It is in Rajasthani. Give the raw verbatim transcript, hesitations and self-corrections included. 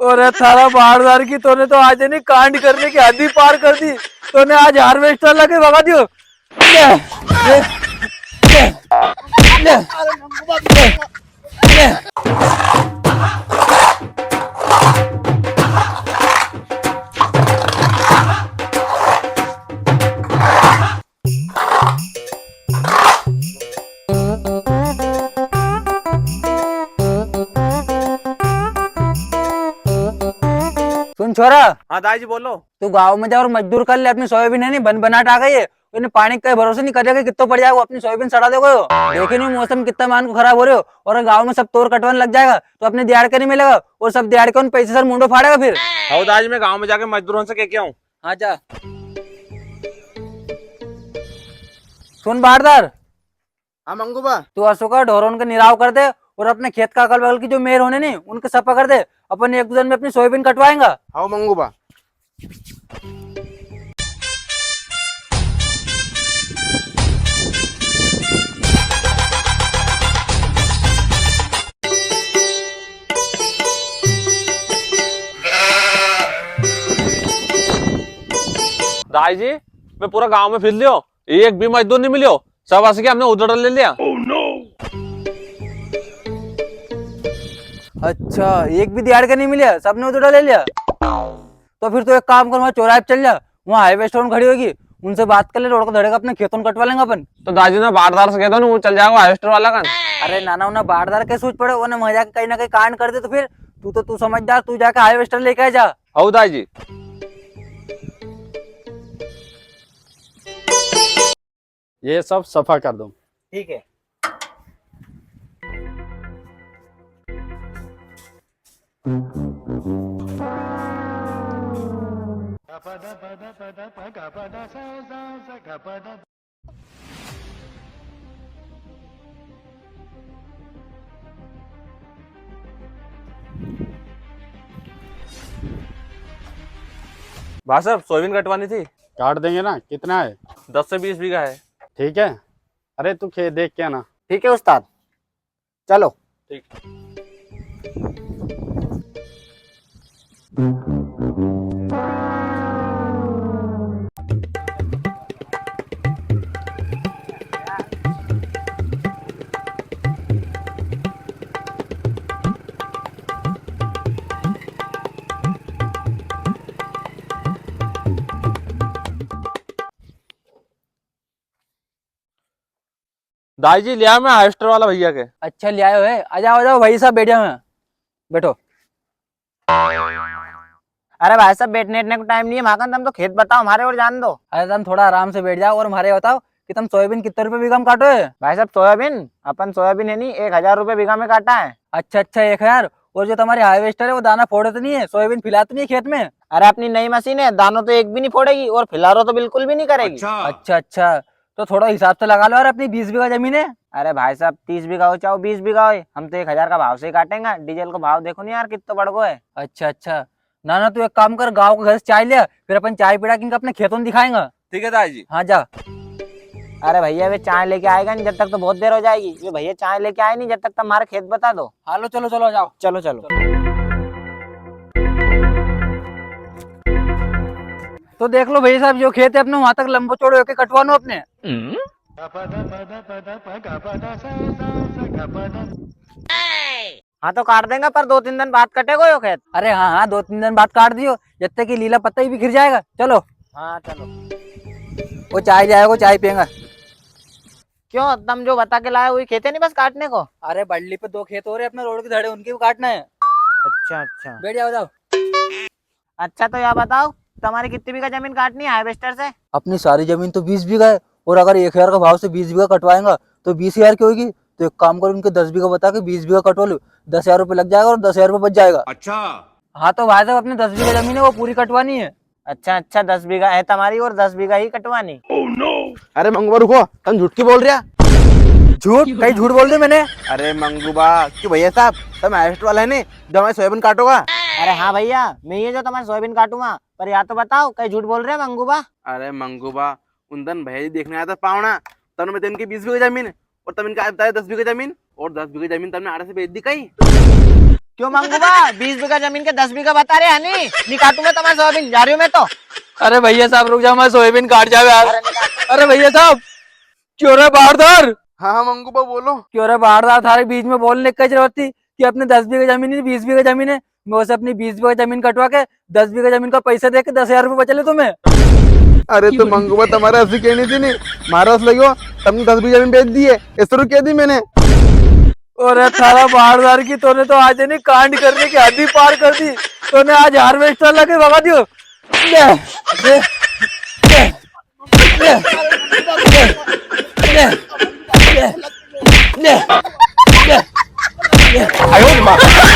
अरे थारा बारदार की, तूने तो आज नी कांड करने की हद ही पार कर दी। तूने आज हार्वेस्टर लगे भगा दियो। ले, ले, ले, ले, ले। सुन छोरा। हाँ दाई जी, बोलो। तू गांव में जा और मजदूर कर ले, अपनी सोयाबीन है नी, बन बनाट आ गई है। इन्हें पानी का भरोसा नी करेगा, कित्तो पड़ जाएगा, अपनी सोयाबीन सड़ा देगा यो। देखे नी मौसम कितना मान को खराब हो रहे हो, और गांव में सब तोर कटवाने लग जाएगा, तो अपने दिहाड़ के नी मिलेगा, और सब दिहाड़ के उन पैसे सर मुंडो फाड़ेगा फिर। हाँ दाई जी, मैं गांव में जाके मजदूरों से कह के आऊँ। हाँ जा। सुन बारदार। हाँ मंगू बा। तू असो कर, ढोरों के निराव कर दे और अपने खेत का अगल बगल की जो मेर होने नी, उनके सफा कर दे। अपन एक दो दिन में अपनी सोयाबीन कटवाएंगा। हाँ मंगू बा। दाई जी, मैं पूरा गांव में फिर लियो, एक भी मजदूर नी मिलियो, सब अस के हमने उधड़ा ले लिया। अच्छा, एक भी दिहाड़ का नी मिलिया, सबने उधड़ा ले लिया। तो फिर तो एक काम कर, वहाँ चौराहे पे चल जा, वहाँ हार्वेस्टर खड़ी होगी, उनसे बात कर ले, रोड का धड़े का अपने खेतों में कटवा लेंगे अपन। तो दाई जी ने बारदार से कह दो ना, वो चल जाएगा हार्वेस्टर वाला कन। अरे नाना, उन्हें बारदार के सूझ पड़े, उन्हें वहाँ जाके कहीं ना कहीं कांड कर दे तो फिर? तू तो, तू समझदार, तू जाके हार्वेस्टर लेके आ जा। हऊ दाई जी। ये सब सफा कर दो। ठीक है। भाई साहब, सोयाबीन कटवानी थी। काट देंगे ना, कितना है? दस से बीस बीघा है। ठीक है, अरे तू खे-, देख के आना। ठीक है उस्ताद, चलो। ठीक। दाई जी, लिया मैं हार्वेस्टर वाला भैया के। अच्छा, ले आयो है। आ जाओ, आ जाओ भाई साहब, बैठ जाओ यहाँ। बैठो। अरे भाई साहब, बैठने, बैठने को टाइम नी है म्हाकन, तम तो खेत बताओ म्हारे और जान दो। अरे, तम थोड़ा आराम से बैठ जाओ और म्हारे बताओ कि तम सोयाबीन कितने रुपए बीघा में काटो है? भाई साहब, सोयाबीन, अपन सोयाबीन है नी, एक हजार रुपए बीघा में काटा है। अच्छा, अच्छा, एक हजार। और जो तमारी हार्वेस्टर है, वो दाना फोड़े तो नी है, सोयाबीन फिला तो नी है खेत में? अरे, अपनी नई मशीन है, दानो तो एक भी नी फोड़ेगी और फिलारो तो बिल्कुल भी नी करेगी। अच्छा। अच्छा, अच्छा, तो थोड़ा हिसाब से लगा लो यार, अपनी बीस बीघा जमीन है। अरे भाई साहब, तीस बीघा हो चाहे बीस बीघा हो, हम तो एक हजार का भाव से ही काटेंगे। डीजल को भाव देखो नी यार, कितना बढ़ गो है। अच्छा, अच्छा, ना, ना, तू एक काम कर, गाँव के घर से चाय ले, फिर अपन चाय पिड़ा के इनका अपने खेतों में दिखाएंगे। ठीक है दाई जी। हाँ, जा। अरे भैया, वे चाय लेके आएगा नी जब तक तो बहुत देर हो जाएगी। वे भैया चाय लेके आए नी जब तक, तम म्हारे खेत बता दो। हाँ, लो, चलो, चलो, जाओ। चलो, चलो। तो देख लो भैया साहब, जो खेत है अपने, वहां तक लंबो चौड़ो होके कटवानो अपने। हाँ, तो काट देंगे, पर दो तीन दिन बाद कटेगो यो खेत। अरे हाँ, हाँ, दो तीन दिन बाद काट दियो, जब तक ये लीला पत्ता ही बिखर जाएगा। चलो। हाँ, चलो। वो चाय जाएगा, चाय पियेंगा। क्यों, तम जो बता के लाए, वही खेत है नी बस काटने को? अरे, बड़ली पे दो खेत और है अपने रोड के धड़े, उनके भी काटना है। अच्छा, अच्छा। बैठ जाओ, जाओ। अच्छा, तो या बताओ, तमारी कितनी बीघा जमीन काटनी है हार्वेस्टर से? अपनी सारी जमीन तो बीस बीघा है, और अगर एक हजार का भाव से बीस बीघा कटवाएंगा, तो बीस हजार की होगी। तो एक काम करो, उनके दस बीघा बता के बीस बीघा कटवा लो, दस हजार रुपये लग जाएगा और दस हजार रुपये बच जाएगा। अच्छा। हाँ, तो भाई साहब, अपनी दस बीघा जमीन है, वो पूरी कटवानी है। अच्छा, अच्छा, दस बीघा है तमारी और दस बीघा ही कटवानी। अरे मंगू बा, रुको, तम झूठ क्यों बोल रिया? झूठ? कई झूठ बोल दियो मैंने? अरे मंगू बा, क्यों भैया साहब, तम हार्वेस्टर वाला है नी, जो हमारी सोयाबीन काटोगा? अरे हाँ भैया, मैं ही जो तमारी सोयाबीन काटूंगा, पर या तो बताओ, कई झूठ बोल रिया मंगू बा? अरे मंगू बा, उन दिन भैया जी देखने आया था पावणा, तब मैं इनकी बीस बीघा जमीन और तब इनका बताया दस बीघा जमीन, और दस बीघा जमीन तमने आड़े से बेच दी कई? क्यों मंगू बा, बीस बीघा जमीन के दस बीघा बता रहे हैं नी? नी काटू मैं तमारी सोयाबीन, जा रियो हूँ मैं तो। अरे भैया साहब रुक जाओ, मैं सोयाबीन काट जावे यार। अरे भैया साहब, क्यों रे बारदार? हाँ, हाँ, मंगू बा, बोलो। क्यों रे बारदार, थारे बीच में बोलने की जरूरत थी कि अपने दस बीघा जमीन नी, बीस बीघा जमीन है। मैं उसे अपनी बीस बीघा जमीन कटवा के दस बीघा जमीन का पैसा दे के दस हजार रुपये बचा ले तुम्हें। अरे तो मंगू बा, तमारे असी कहनी थी नी, मारा अस लग्यो, तमने दस बीघा जमीन बेच दी है, इस तरह कह दी मैंने। अरे थारा बारदार की, तूने तो आज नी कांड करने की हद ही पार कर दी। तूने आज हार्वेस्टर लगे भगा दियो। ले, ले, ले।